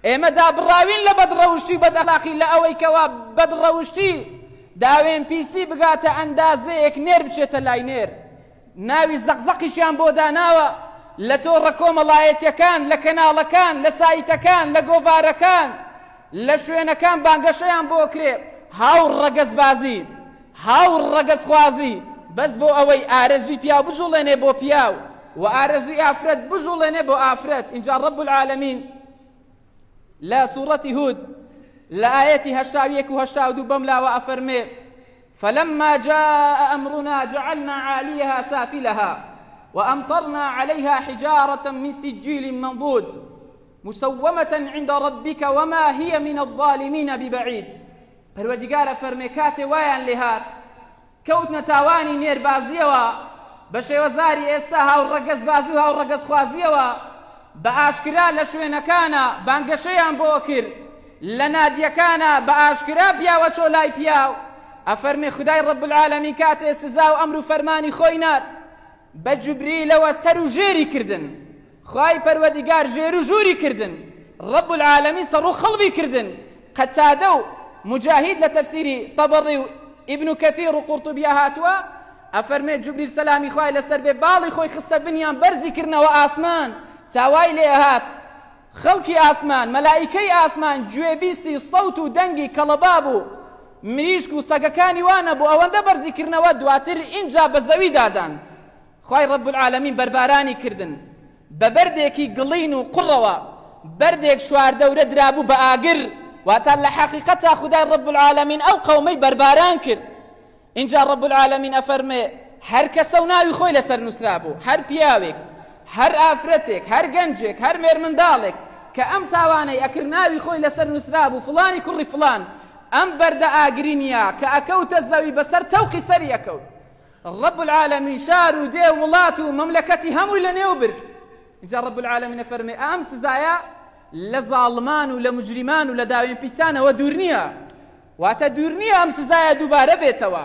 ئێمە دابڕاوین لە بەدڕەوشتی و بەدئەخلاقی لە ئەوەی کەوا بەدڕەوشتی داوێن پیسی بگاتە ئەندازەیەک نێر بچێتە لای نێر ناوی زەقزەقیشیان بۆ داناوە لە تۆڕە کۆمەڵایەتیەکان لە کەناڵەکان لە سایتەکان لە گۆڤارەکان لە شوێنەکان بانگەشەیان بۆ کرێ هاو ڕەگەزبازی هاو ڕەگەزخوازی بەس بۆ ئەوەی ئارەزوی پیاو بجوڵێنێ بۆ پیاو و ئارەزوی ئافرەت بجوڵێنێ بۆ ئافرەت. ئینجا رب العالمین لە سوڕەتی هود لە ئایەتی 81 و 82 بەم لاوە ئەفەرمێ فلما جاء أمرنا جعلنا عاليها سافلها وأمطرنا عليها حجارة من سجيل منضود مسومة عند ربك وما هي من الظالمين ببعيد. پەروەردگار ئەفەرمێ کاتێ وایان لێهات کەوتنە تاوانی نێربازیەوە بە شێوەزاری ئێستا هاوڕەگەزبازی و هاوڕەگەزخوازیەوە بە ئاشکرا لە شوێنەکانە بانگەشەیان بۆ کرد لە نادیەکانە بە ئاشکرا پیاوە چۆ لای پیاو ئەفەرمێ خدای رب العالمین کاتێ سزا و ئەمر و فەرمانی خۆی نارد بە جوبریلەوە سەر و ژێری کردن خوای پەروەردگار ژێر و ژووری کردن رب العالمین سەڕ و خەڵبی کردن قەتادە و مجاهید لە تەفسیری طبری و ابن کثیر و قرطبیە هاتووە ئەفەرمێ جوبریل سەلامی خوای لەسەر بێ باڵی خۆی خستە بنیان بەرزی کردنەوە ئاسمان تا وای لێ هات خەڵکی ئاسمان مەلائیکەی ئاسمان گوێبیستی سەوت و دەنگی کەڵەباب و مریشک و سەگەکانی وانە بۆ ئەوەندە بەرزی کردنەوە دواتر ئینجا بە زەوی دادان خوای رب العالمین بەربارانی کردن بە بەردێکی گڵین و قوڕەوە بەردێک چواردەورە درابوو بە ئاگر واتە لە حەقیقەتا خودای رب العالمین ئەو قەومەی بەرباران کرد. ئینجا رب العالمین ئەفەرمێ هەر کەسە و ناوی خۆی لەسەر نووسرابوو هەر پیاوێک هەر ئافرەتێک هەر گەنجێک هەر مێرمنداڵێک کە ئەم تاوانەی ئەکرد ناوی خۆی لەسەر نووسرابوو فڵانی کوڕی فڵان ئەم بەردە ئاگرینیە کە ئەکەوتە زەوی بەسەر تەوقی سەری ئەکەوت. رب العالمین شار و دێ وڵات و مەملەکەتی هەمووی لەنێو برد. ئینجا رب العالمین ئەفەرمێ ئەم سزایە لە زاڵمان و لە مجریمان و لە داوێن پیسانەوە دوور نییە، واتە دوور نییە ئەم سزایە دووبارە بێتەوە.